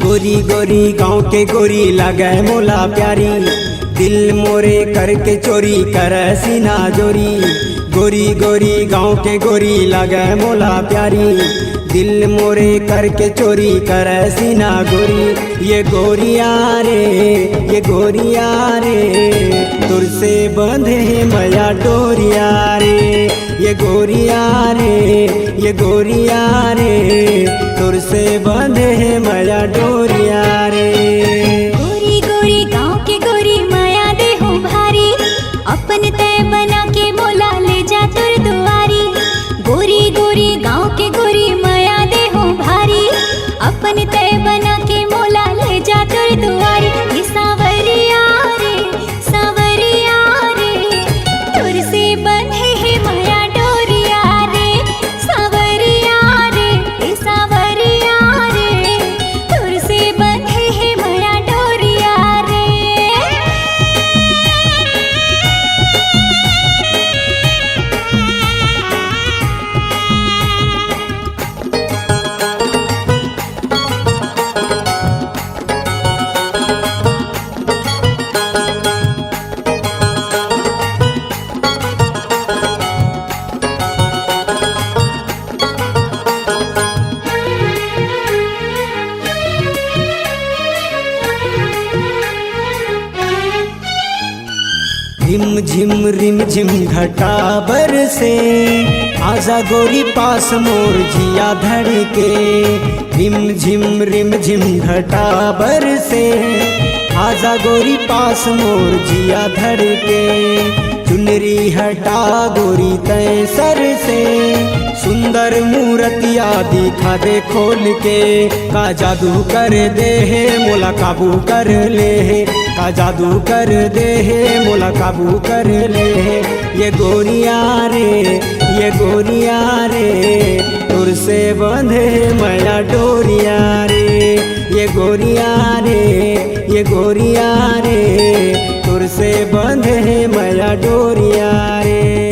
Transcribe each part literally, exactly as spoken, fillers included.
गोरी गोरी गांव के गोरी लगे मोला प्यारी, दिल मोरे करके चोरी करे सीना जोरी। गोरी गोरी गांव के गोरी लगे मोला प्यारी, दिल मोरे करके चोरी करे सीना गोरी। ये गोरिया रे, ये गोरिया रे, तोर से बंधे हे मया डोरिया रे। ये गोरिया रे, ये गोरिया रे, तोर से बंधे हे मया डोरिया रे। गोरी गोरी गांव के गोरी मया दे हो भारी, अपन तय बना के मोला ले जा तोर दुआरी। गोरी गोरी गांव के गोरी मया दे हो भारी, अपन तय बना के मोला ले जा तोर दुआरी। ये सांवरिया रे, सांवरिया रे, तोर से बंधे हे मया डोरिया रे। सांवरिया रे, ए सांवरिया रे, तोर से बंधे हे मया डोरिया रे। रिम झिम रिम झिम घटा बरसे, आजा गोरी पास मोर जिया धड़के। रिम झिम रिम झिम घटा बरसे, आजा गोरी पास मोर जिया धड़के। चुनरी हटा गोरी तय सर से, सुंदर मूरतिया दिखा दे खोल के। का जादू कर दे हे मोला काबू कर ले हे, का जादू कर दे हे मोला काबू कर ले हे। ये गोरिया रे, ये गोरिया रे, तोर से बंधे मया डोरिया रे। ये गोरिया रे, ये गोरिया रे, तोर से बंधे मया डोरिया रे।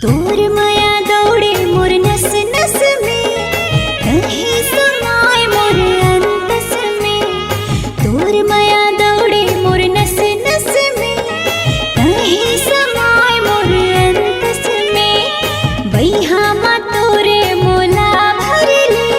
तोर मया दौड़े मोर नस नस में, कहीं समाए मोर अंतस में। तोर मया दौड़े मोर नस नस में, कहीं समाए मोर अंतस में। बइहा मा तोरे मोला भर ले,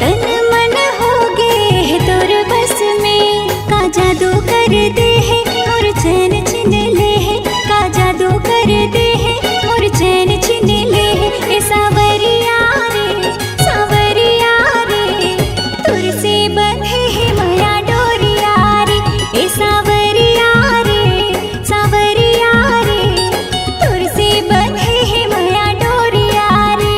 तन मन हो गे हे तोर बस में। का जादू कर दे हे मोर चैन छीन ले हे, का जादू कर दे हे मोर चैन छीन ले हे। ए सांवरिया रे, सांवरिया रे, तोर से बंधे हे मया डोरिया रे। ए सांवरिया रे, सांवरिया रे, तोर से बंधे हे मया डोरिया रे।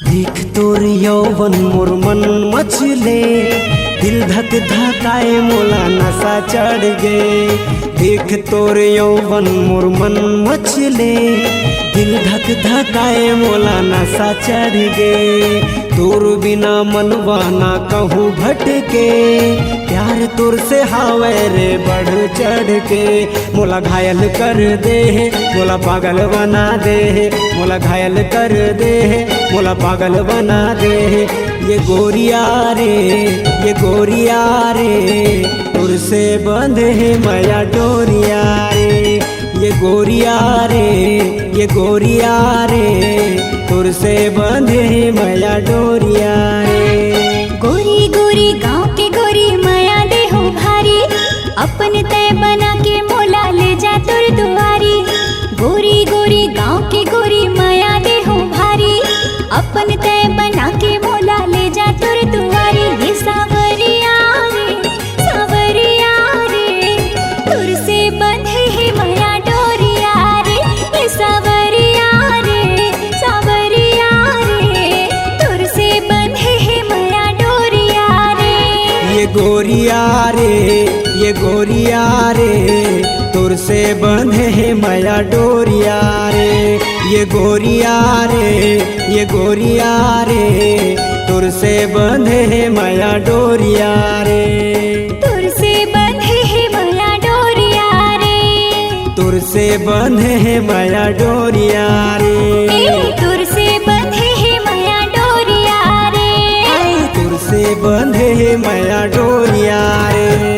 देख तोर यौवन मोर मन मचले, दिल धक धकाए मोला नशा चढ़ गे, देख तोर यौवन मोर मन मचले। दिल धक धकाए मोला नशा चढ़ गे, तोर बिना मनवा ना कहूँ भटके। प्यार तोर से हावै रे बढ़ चढ़ के, मोला घायल कर दे हे, मोला पागल बना दे हे, मोला घायल कर दे हे, मोला पागल बना दे हे। ये गोरिया रे, ये गोरिया रे, तोर से बंधे हे मया डोरिया रे। ये गोरिया रे, ये गोरिया रे, तोर से बंधे हे मया डोरिया रे। गोरी गोरी गांव के गोरी मया देहूं भारी, अपन तय बना के मोला ले जा तोर दुआरी। गोरी गोरी गांव के गोरी मया देहूं भारी, अपन तय बना के मोला ले जा तोर दुआरी। ये सावरिया रे, सावरिया रे, तोर से बंधे हे मया डोरिया रे। ये सावरिया रे, सावरिया रे, तोर से बंधे हे मया डोरिया रे। ये गोरिया रे, ये गोरिया रे, तोर से बंधे हे मया डोरिया रे। ये गोरिया रे, ये गोरिया रे, तोर से बंधे हे मया डोरिया रे। तोर से बंधे हे मया डोरिया रे। तोर से बंधे हे मया डोरिया रे। ए, तोर से बंधे हे मया डोरिया रे। तोर से बंधे हे मया डोरिया रे।